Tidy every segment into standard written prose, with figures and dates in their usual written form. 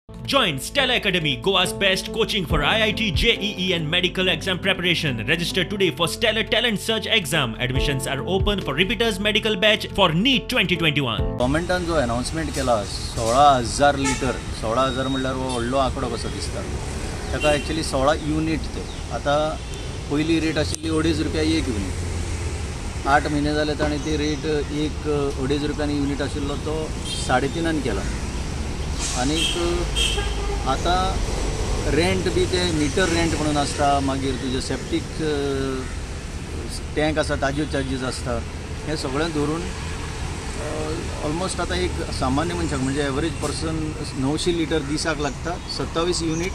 Join Stella Academy, Goa's best coaching for IIT, JEE and medical exam preparation. Register today for Stellar Talent Search exam. Admissions are open for repeaters medical batch for NEET 2021. गव्हर्मेंटान जो announcement केला 16,000 litre, 16,000 म्हणल्यार हो व्हडलो आंकडो कसो दिसता, ताका actually 16 unit ते. आतां पयली रेट आशिल्ली 2.5 रुपया एक युनीट, 8 म्हयने जाले ताणें ती रेट एक 2.5 रुपयांनी युनीट आशिल्लो तो 3.5 केला. आनीक आतां रेंट बी ते मिटर रेंट म्हणून आसता, मागीर तुजें सेप्टीक टँक आसा ताज्यो चार्जीस आसता, हें सगळें धरून ऑलमोस्ट आतां एक सामान्य मनशाक म्हणजे एवरेज पर्सन 900 लिटर दिसाक लागता, 27 युनीट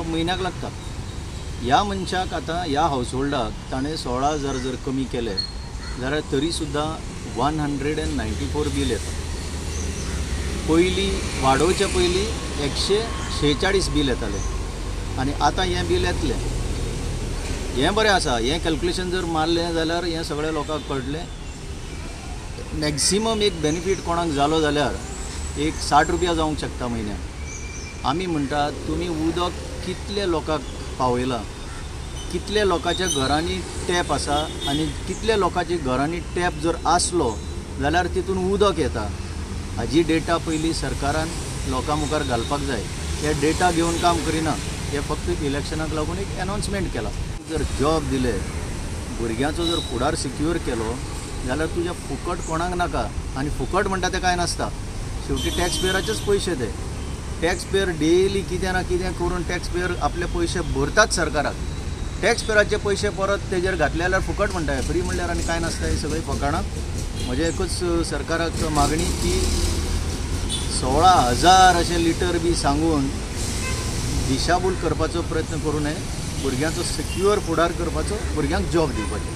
म्हयन्याक लागता. ह्या मनशाक आतां ह्या हावस होल्डाक ताणें 16,000 जर कमी केले जाल्यार तरी सुद्दां 194 बील येता. पयलीं वाडोवच्या पयलीं 146 बील येतालें आनी आतां हें बील येतलें. हें बरें आसा, हें कॅल्कुलेशन जर मारलें जाल्यार हें सगळ्या लोकांक कळटलें. मॅक्सिमम एक बेनिफीट कोणाक जालो जाल्यार एक 60 रुपया जावंक शकता म्हयन्याक. आमी म्हणटात तुमी उदक कितले लोकांक पावयलां, कितले लोकांच्या घरांनी टॅप आसा आनी कितले लोकांच्या घरांनी टॅप जर आसलो जाल्यार तितून उदक येता, हाजी डेटा पयलीं सरकारान लोकां मुखार घालपाक जाय. हे डेटा घेवन काम करिना, हे फक्त इलेक्शनाक लागून एक अनाउन्समेंट केला. जर जॉब दिले, भुरग्यांचो जर फुडार सिक्युअर केलो जाल्यार तुज्या फुकट कोणाक नाका. आनी फुकट म्हणटा तें कांय नासता, शेवटी टॅक्स पेयराचेच पयशे ते. टॅक्स पेयर डेली कितें ना कितें करून टॅक्स पेयर आपले पयशे भरतात सरकाराक. टॅक्स पेयराचे पयशे परत तेजेर घातले जाल्यार फुकट म्हणटा, फ्री म्हणल्यार आनी कांय नासता. ही सगळी फकाणां. म्हजें एकूच सरकाराक मागणी की 16,000 अशें लिटर बी सांगून दिशाभूल करपाचो प्रयत्न करूं नये. भुरग्यांचो सिक्युअर फुडार करपाचो, भुरग्यांक जॉब दिवपाचो.